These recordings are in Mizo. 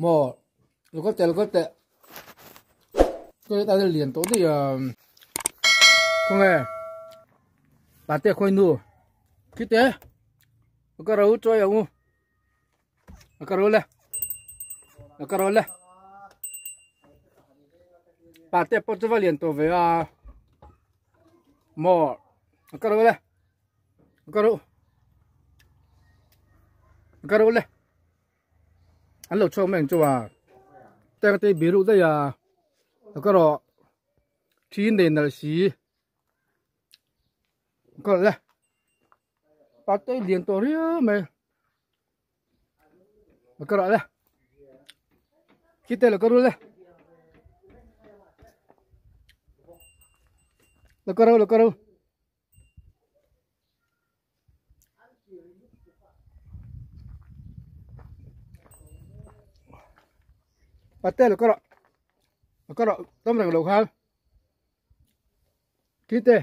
Maw lo kal teh lo kal teh ka ta lian tawh daih a khawnge pate khawi nu khite ka ro chawi ang u ka ro le ka ro le pate pawh chu va lian tawh ve a maw ka ro le ka ro ka ro le. An lo chhuak mai ang chu a teng te biru daih a ka rawh thi nei nalh si ka le pate lian tawh riau mai ka rawh le khite lo ka ru le lo ka ro lo ka ro. Pate lo ka rawh ka rawh tam reng lo khan khite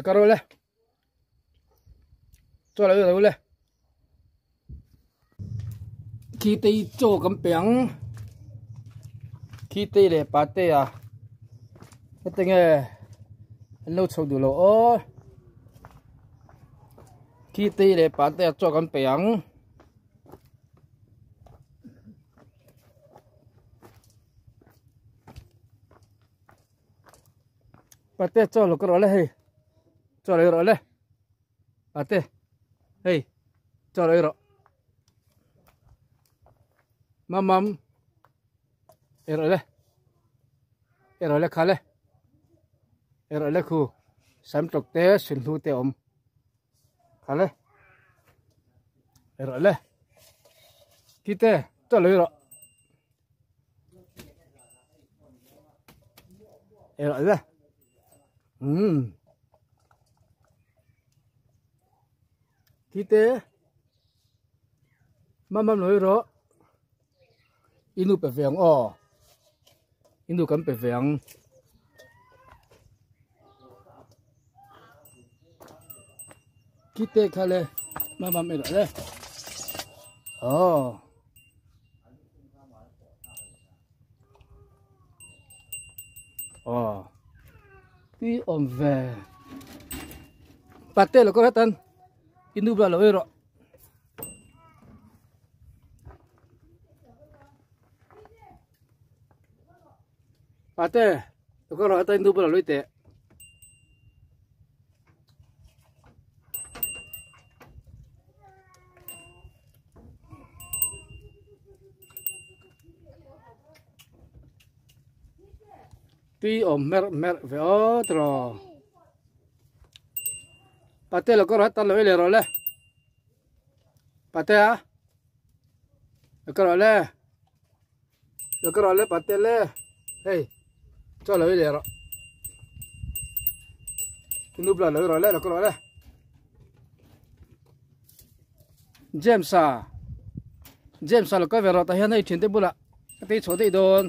ka rawh le. Chaw lo lo le khi tei chaw kan pe ang khi tei leh pa te a heti nge an lo chho duh lo aw khi tei leh pa te a chaw kan pe ang. Pate chaw lo ka rawh le hei chaw lo i rawh le pate hei chaw lo i rawh mamam i rawh le i rawh le kha le i rawh le khu sam tawk te sunhlu te awm kha le i rawh le kite chaw lo i rawh. Ei le um kite mamam loi rawh inu pe ve ang aw inu kan pe ve ang kite kha le mamam ei rawh le aw. Aw tui awm ve pate lo kawr hatan i nu bulah lo ei rawh pate lo kawr hatan i nu bulah lo ei teh. Tui awm merh merh ve aw tiraw pate lo ka rawh tan lo ei leh rawh le pate a lo ka rawh le lo ka rawh le pate le hei chaw lo ei leh rawh nu bula lo ei rawh le lo ka rawh le James a James a lo kal ve rawh tah hian hei thiante bulah ka tei chho daih dawn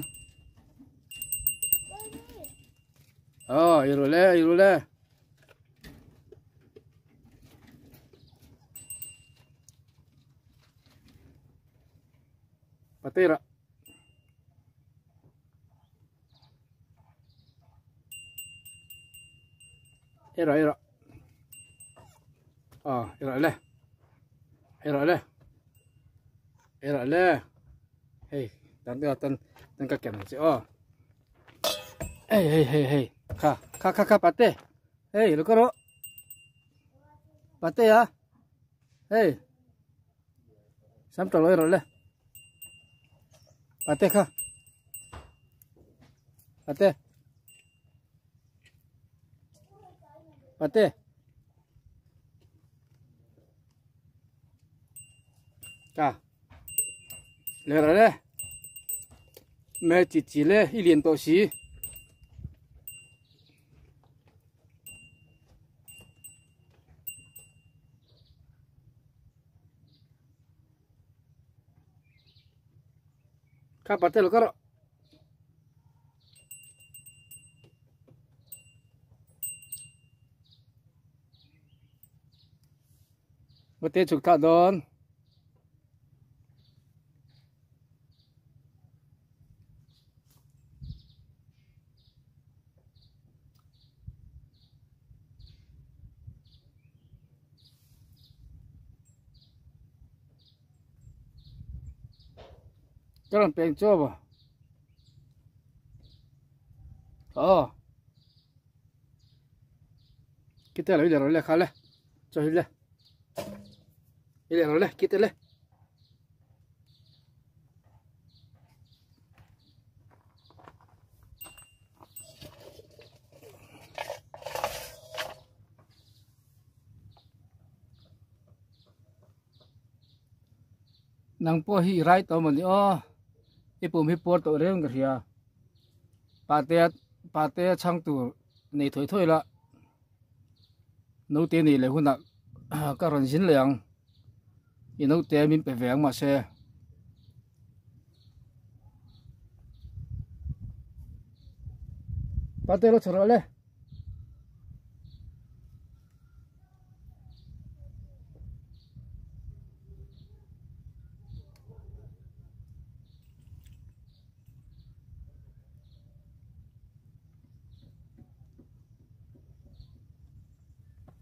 aw i ru le i ru le patera Era era à era le era le era le hey tan tan tan tan ka kem che o hey hey hey hey kha kha kha kha pate hey lo karo pate à hey sam trò lôi rồi le pate kha pate pate ka le rồi le mẹ chỉ chỉ le i liền to si Kha pate lo kar Pate chhuk thlah dawn. Ka rawn peng chu aw aw kite lo i le rawh le kha le chaw hi le i le rawh le kite le. Nang pawh hi i rai tawh mawni aw i pum hi puar tawh reng ka hria pate pate chhang tur nei thawi thawi la naute nei leh hunah ka rawn zin leh ang i naute min pe ve ang mahse pate lo chho rawh le.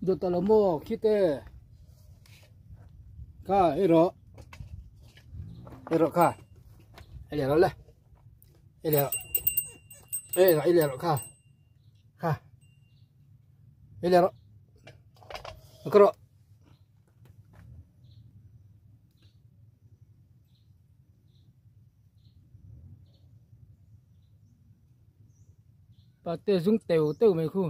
Dawt ta lo maw khite kha ei rawh ei rawh kha ei leh rawh le ei leh rawh ei rawh ei leh rawh kha kha ei leh rawh ka rawh pate zung teu teu mai khu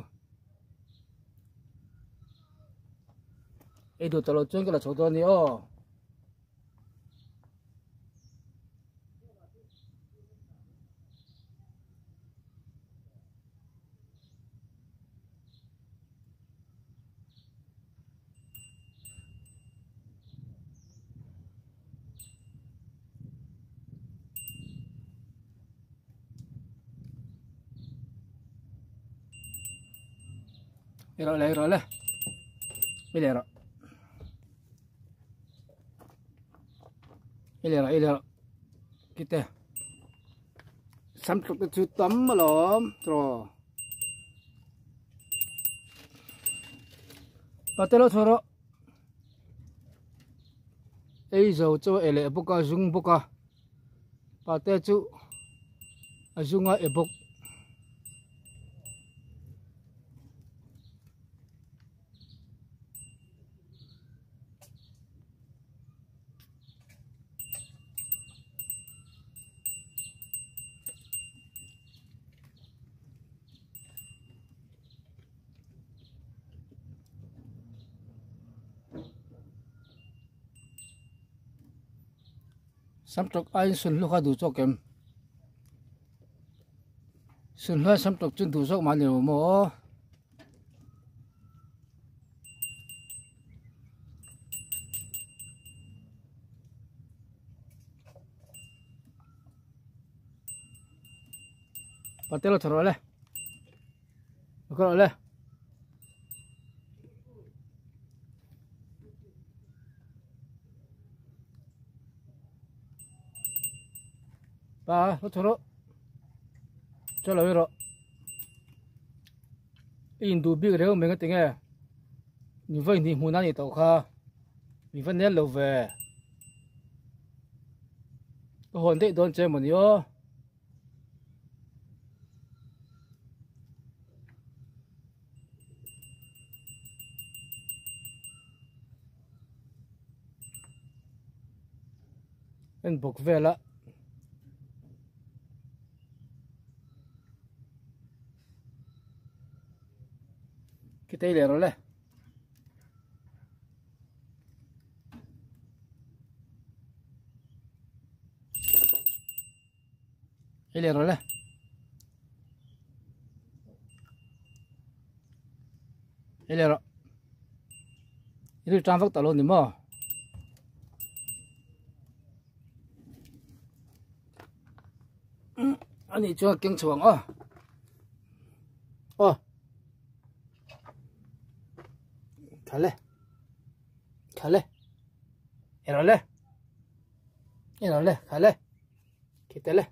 ei duh tawh lo chuan ka la chho dawn a ni aw. Ei rawh le ei rawh le ei leh rawh ei leh rawh ei leh rawh kite sam tluk te chu tam alawm tiraw pate lo chho rawh ei zo chu e leh bawk a zung bawk a pate chu a zung a e bawk. Samtawk aiin sunhlu kha duh zawk em? Sunhlu aiin samtawk chu duh zawk mah ni lo maw aw. Patel a tha rawh le. Ka rawh le. Pa, lo tha rawh. Chaw lo i rawh. I induh bik reu mai nga tinge. Mi vawi hnih hmun a nih tawh kha. Mi va nel lo ve. Ka hawn daih dawn che mawni aw. En bawk vel a. Kitei leh rawh le. Ei leh rawh le. Ei leh rawh. I ri tang vak ta lo ni maw. Ani chuan keng chho ang aw. Aw. Khale. Khale. Ero le. Ero le, khale. Khite le.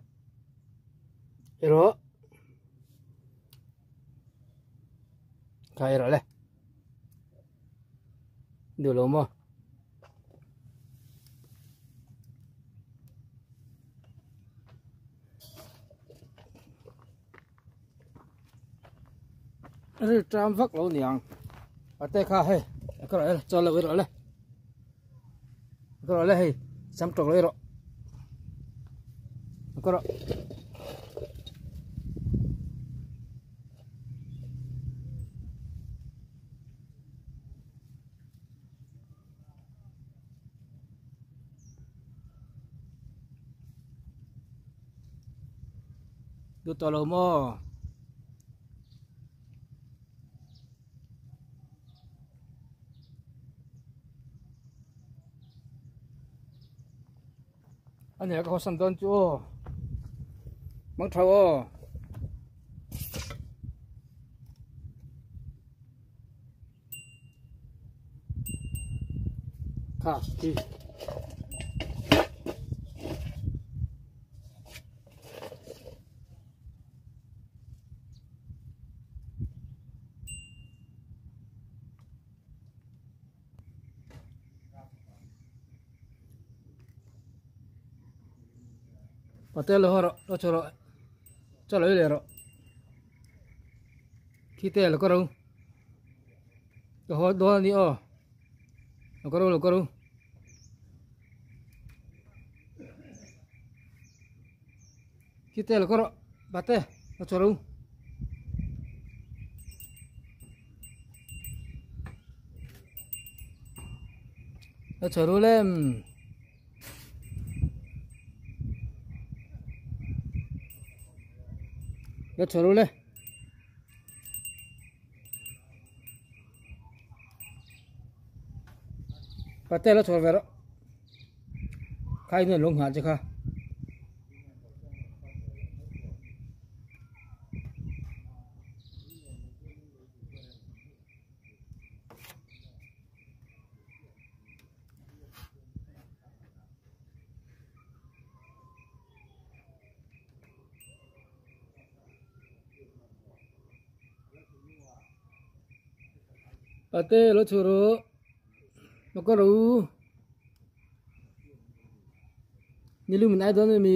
Ero. Kha ero le. Duh lo maw? Ril tram vak lo niang ate kha hei ka rawh chaw lo i rawh le ka rawh le hei sam tawk lo i rawh ka rawh Duh tawh lo maw? A nia ka hawsan dawn chu aw. Mang tha aw. Kha khi. Pate lo rawh lo chu rawh chaw lo ei leh rawh khi te lo ka ro ka haw dawn a ni aw lo ka ro lo ka ro. Khi te lo ka rawh pate lo chu ro. Lo chu ro lem. Lo chu ro le. Pate lo chhuah ve rawh. Kha in lo nghah che kha. Pate lo chhuah rawh. Lo ka ro. Nilu min ai dawn emi.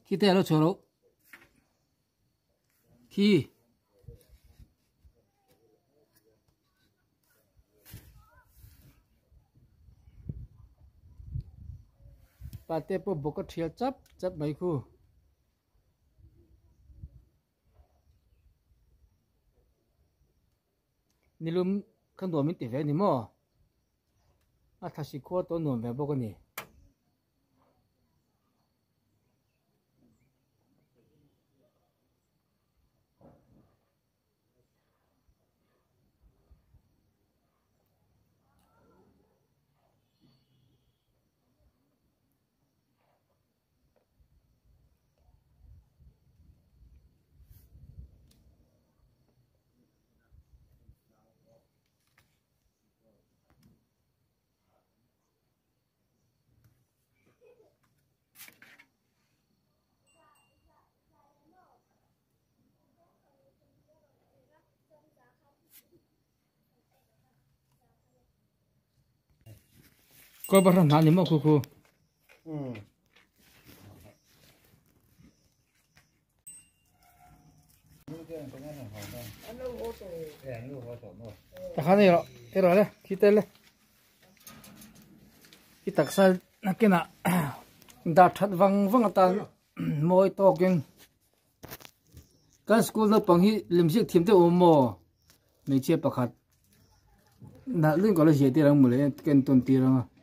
Khi te lo chhuah loh. Khi. Pate pawh bawk a thial chap chap mai khu. Nilum kha nuam in ti ve a ni maw? A thasi khua tawh nuam ve bawk a ni. Kawlbahra hnah ni maw khu khu. Takhan ei rawh ei rawh le khi tel le i taksa nakinah dar that vang vang atan mawi tawkin kan school naupang hi lemziak thiam deuh awm maw hmeichhia pakhat nalh deuhin ka lo ziah tir ang mawle ken tawn tir ang a.